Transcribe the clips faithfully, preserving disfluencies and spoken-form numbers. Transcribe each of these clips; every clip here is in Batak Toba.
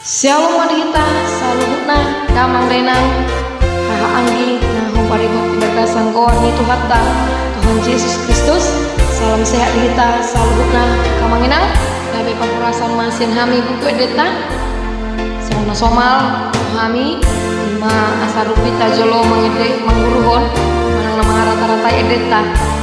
Syalom ma di hita saluhutna, damang dainang, haha anggi na huparibot di bagasan goar ni Tuhanta, Tuhan Jesus Kristus. Salam sehat di hita saluhutna, haha amang inang. Gabe parhorasan ma sian hami buku endenta. Songon na somal hami, ima asa rupi ta jolo mangende, mangguruhon, manang na mangarata-ratai endenta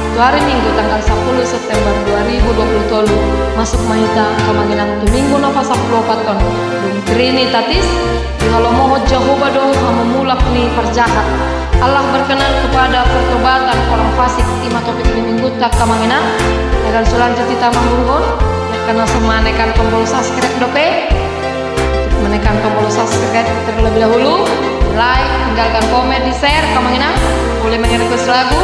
tu ari Minggu tanggal sampulu September dua ribu dua puluh tolu, masuk ma hita, haha amang inang, tu Minggu na pasampulu opat on. Dung Trinitatis, dihalomohon Jahowa do hamumulak ni parjahat. Allah berkenan kepada pertobatan orang fasik, ima topik ni Minggunta, haha amang inang. Tagan so lanjut hita mangguruhon, angka na so menekan tombol subscribe dope, menekan tombol subscribe terlebih dahulu, like, tinggalkan komen, di share, haha amang inang. Boleh meng-request lagu,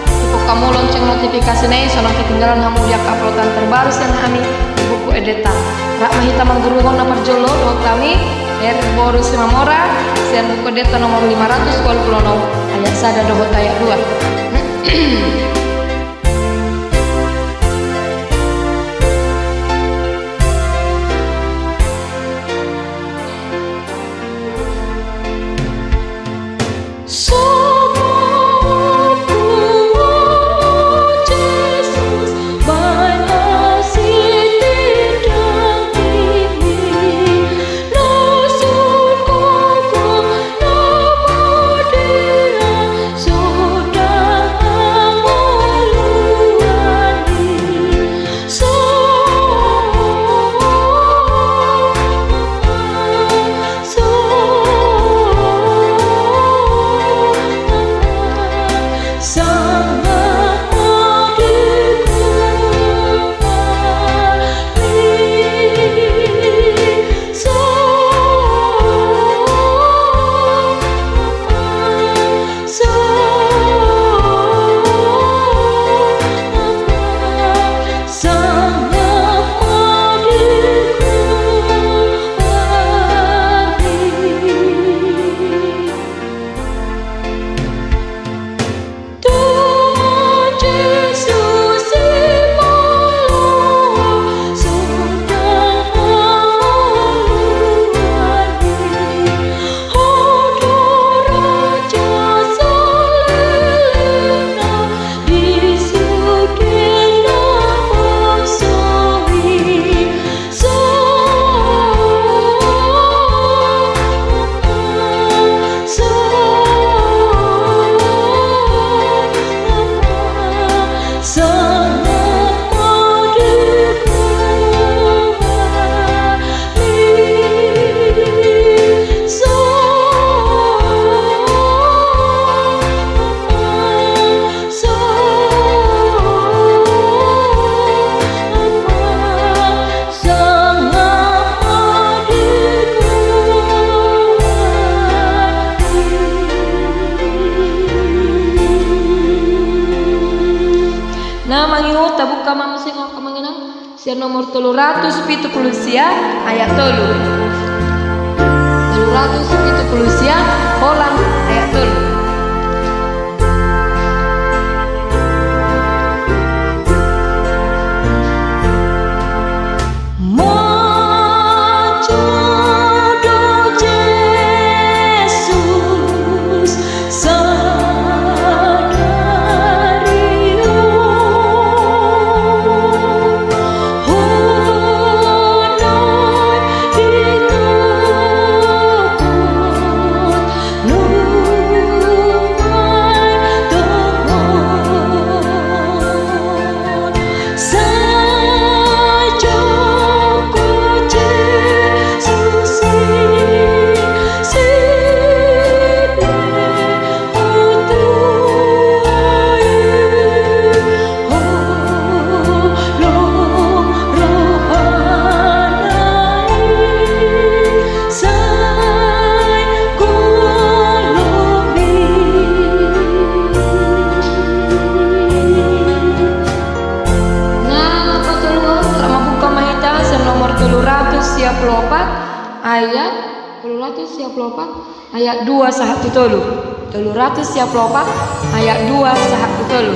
ipuk hamu lonceng notifikasina i, so unang ketinggalan hamu di angka uploadan terbaru sian hami di buku endenta. Rap ma hita mangguruhon. Na parjolo dohot hami, R. Boru Simamora, sian buku endenta nomor lima ratus walu pulu onom, ayat sada dohot ayat dua. Na mangihut, tabuka ma muse, haha amang inang, sian nomor tolu ratus pitu pulu sia, ayat tolu. Tolu ratus pitu pulu sia, holan ayat tolu. Manjalo Jesus sadari on, holan ditopot nuaeng tongon. Sai jongkon Jesus i, sipelengkon tu ahu, holong rohana i, sai golom i. Na patoluhon, rap mambuka ma hita sian nomor tolu ratus sia pulu opat, ayat, tolu ratus sia pulu opat, ayat dua sahat tu tolu. Tolu ratus sia pulu opat, ayat dua sahat tu tolu.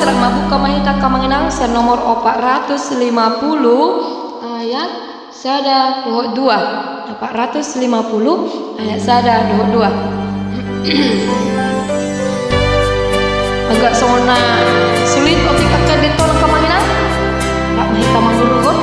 Marbuka ma hita, amang inang, sian nomor opat ratus lima puluh, ayat sada dohot dua. Opat ratus lima puluh, ayat sada dohot dua. Agak songon na sulit otik angka di tolak, amang inang. Rap ma hita manguruhon.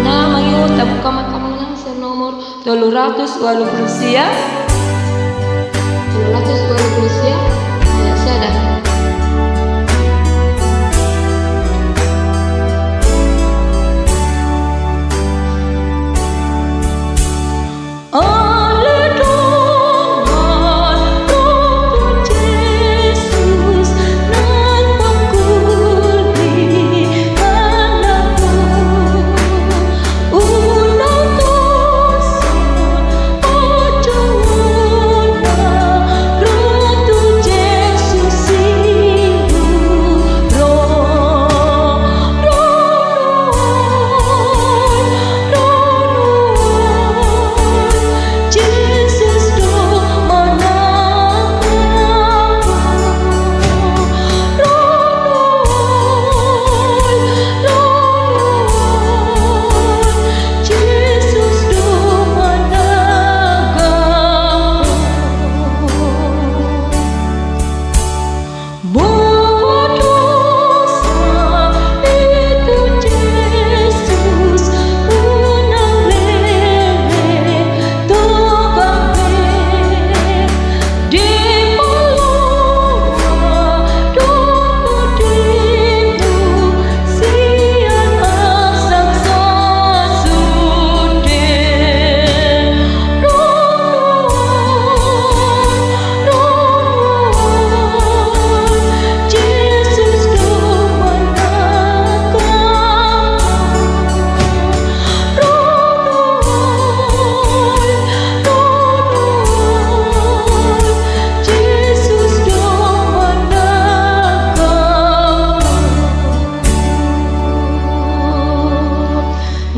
Na mangihut, tabuka ma, amang inang, sian nomor tolu ratus ualu pulu sia. Tolu ratus ualu pulu sia, ayat sada.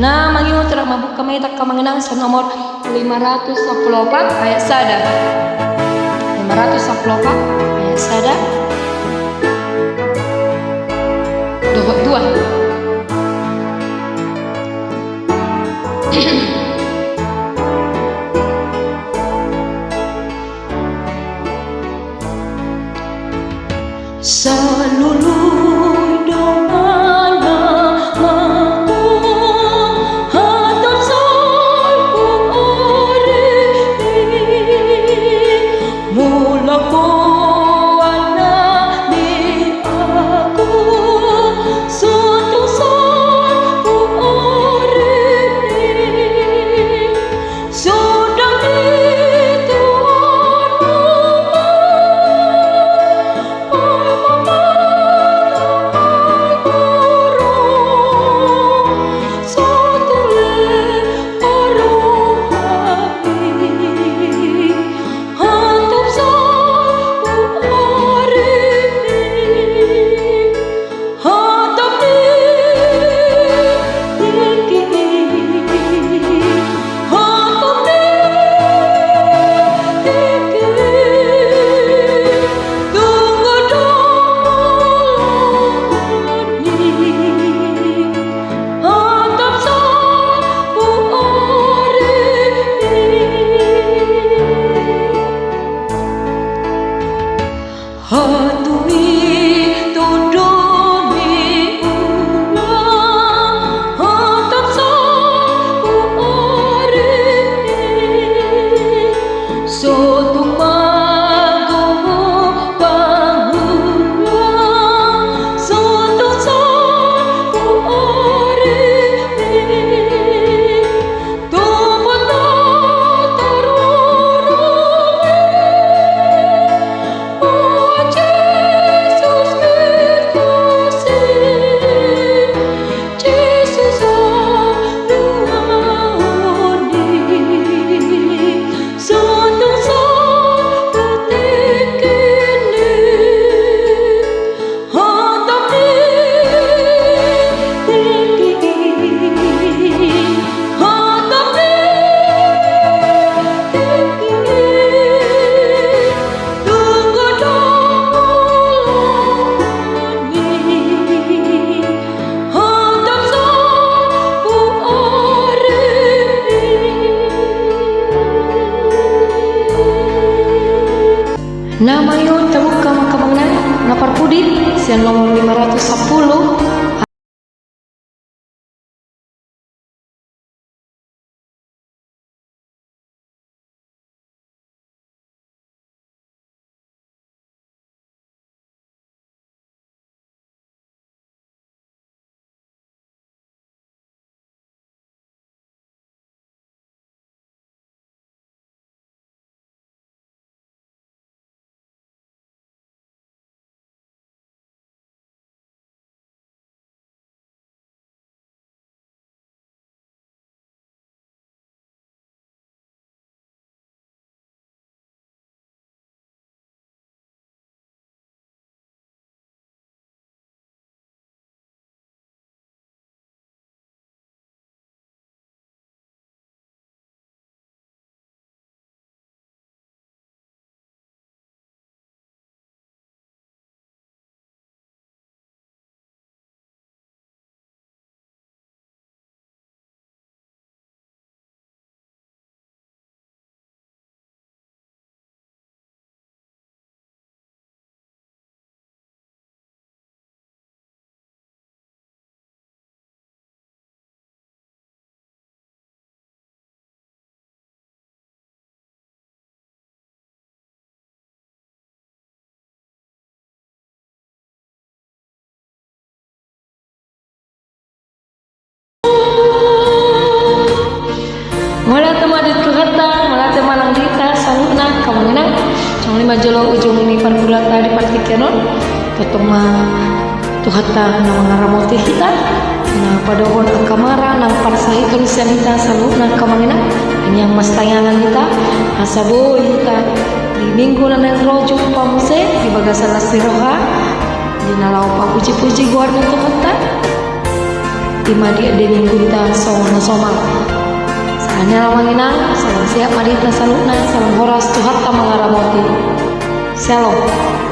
Na mangihut, rap ma, buka ma hita, amang inang, sian nomor lima ratus sampulu opat, ayat sada. Lima ratus sampulu opat, ayat sada dohot dua. Saluhut dongan na mangkuhon, hatop Jolo ujung ni parpurata di partingkian on, tongtong ma Tuhanta na mangaramoti hita, na padohon angka mara na parsahiton sian hita saluhutna angka amang inang, asa mastayangan hita, asa boi hita di minggu na naeng ro jumpa muse di bagasan las ni roha, di na laho papujipuji goar ni Tuhanta. Ima di ende minggunta songon na somal. Sahalak ni i amang inang, salam sehat ma di hita saluhutna, salam horas, Tuhanta mangaramoti. Shalom.